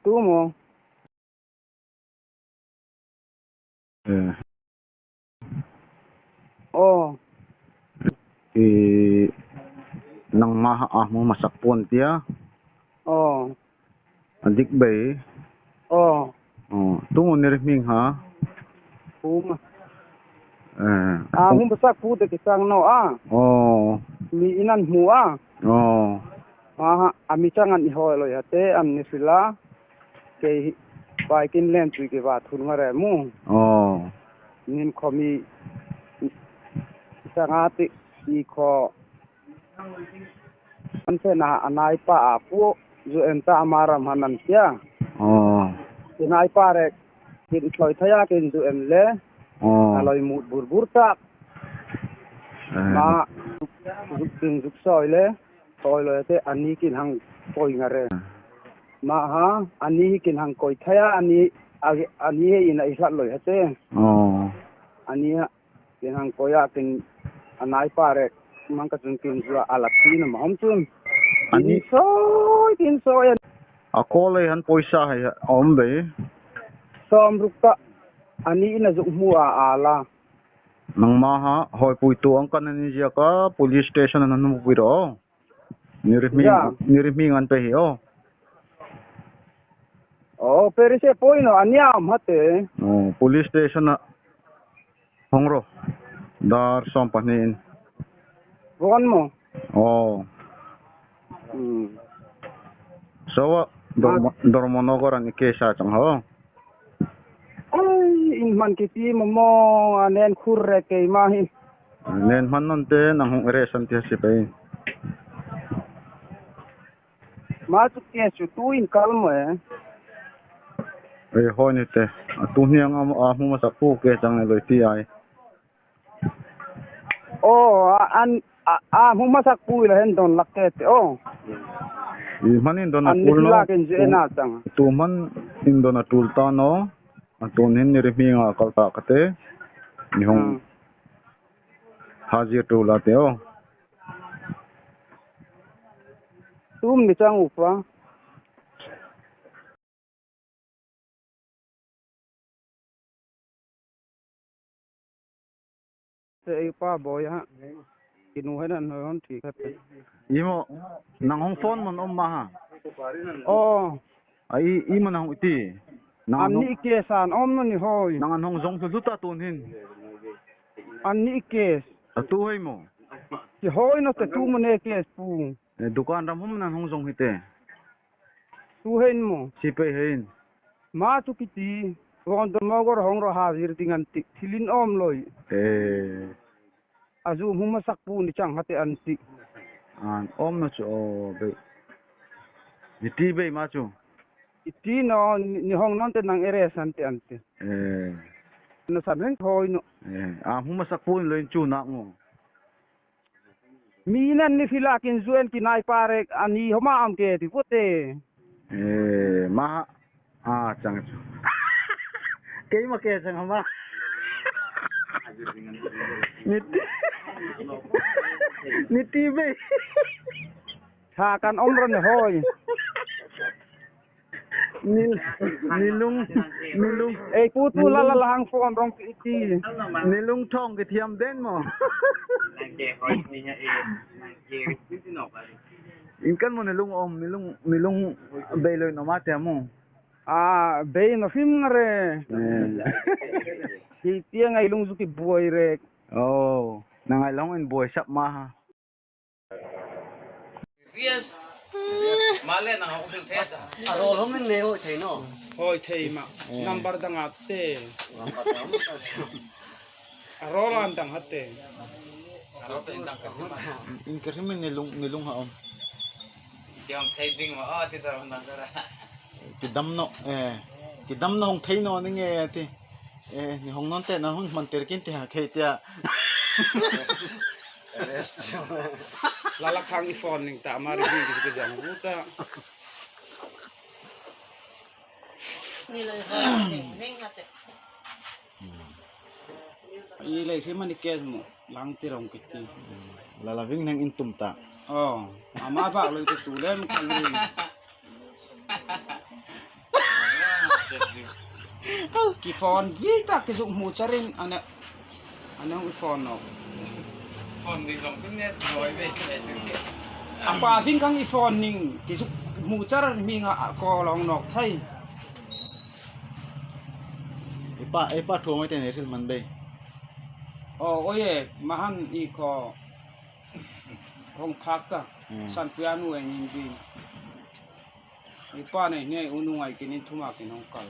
Tu maw? Eh. Aw. I nangmah a hmu hmasak pawn tia. Aw. A dik bei. Aw. Aw tu ni ri hming ha. Pum. Eh. A hmu hmasak pu te ki chang no a. Aw. Mi in an hmu a. Aw. A a mi chang an i hawi loi ha te an ni hrilh a. Kei bike in len pui ki va thun nga re mu. Aw. Nin khaw mi sanga ti i khaw an se na anai pa a pu zu en ta amaram han an tia. Aw. Tinai pa re kin thloi thaya kin zu en le. Aw. Aloi mut bur bur tak. Ma zuk ding zuk sawi le. Sawi loi te ani kin hang koi nga re. Ma ha ani hi kin hang koi thaya ani ani he in a i hlat loi hate. Aw. Ani ha kin hang koi a kin anai pa re mang ka chun kin zua ala thi na ma hom chun. Ani Tin sawi tin sawi a kawl ei han pawisa hei a awm bei. Sawm ruk ta ani in a zuk hmu a ala. Nangmah ha hawipuitu ang kan an inziak a, police station an han hmupui rawh aw. Niri hming Ya. niri hming an pe hi aw. Aw perise pawino ania awm hate. Aw police station ah hawng rawh dar 12 in. Vawn maw? Aw. Um. So a Dormonogar an i case a chang ho. Ai in hman ki ti maw maw a nen khur re keimah hi. Nen hman nawn te nang hung arrest an ti a si pei. Ma chu case chu tu in kal maw e. Ei hawi ni te a tu hniang a hmu hmasa pu case ang e loi ti ai. Aw an a hmu hmasak pu ila hen don lak te te aw. I hman in don a An tul no. lak in zu en a chang. Tu hman in don a tul ta no. A tun hin ni ri hming a kal ta ka te. Ni hong hazir tul a te aw. Tum ni chang upa. Ei pa bawi ha kinu hen an hon thi khat. Imo nang hong phone mon om ma ha. Aw. Ai i man hong iti. Nang An ni ke san om no ni hoi. Nang an hong zong su ta tun hin. An ni ke. Tu hoi mo. Ki hoi no te tu mo ne ke pu. Dukan ram hom nan hong zong hi te. Tu hen mo. Si pe hein. Ma chu ki ti. Ron do mogor hong ro hazir ding an ti thilin om loi. Eh. Azu mu ma sak pu ni chang hate an ti. An om na chu o be. Ni ti be ma chu. Iti no ni hong non te nang ere san te an ti. Eh. Na san reng thoi no. Eh. A mu ma sak pu ni loin chu nak mo. Mi nan ni filakin zuen ki nai parek ani homa am ke ti pute. Eh ma a chang chu. Ke ma ke chang ma. Ni ti. Ni ti be. Tha kan om ron hoi. Nil nilung nilung Ei pu tu la la la hang phone rong ki ti. Nilung thong ki thiam den mo. In kan mo nilung om nilung nilung beiloi no ma te mo. A be no phim ngare. Ki tia ngai lung zu ki buai re. Oh, nangai long in buai sap ma ha. Yes. Male nang ako hil theta. A roll hom in ne hoi thei no. Hoi thei ma number dang a te. A roll an dang hatte. In ka rimin nilung nilung ha om. Yung thei ding ma oh ti tar nang kara. Ki dam no eh ki dam no hong thei no ni nge ti. Eh ni hong non te na hun man ter kin ti ha khei tia. Lala khang i phone ning ta ma ri ki ki jang bu ta. Ni loi hoi ning ning hate. I lei khi mani kes mo lang ti rong ki ti. Lala ving nang in tum ta. Oh, ama ba loi te tu lem kan ri. Ki phone vi ta ki zuk mu charin ana anong i phone no. Phone ding long tin net rồi về Apa vin kang i phone ning ki zuk mu char mi nga ko long nok thai. Ipa ipa thu mai te ne thil man be. Oh oye mahan i ko hong phak ta san piano en in bin. I pa nei nei unu ngai kin in thuma kin hong kal.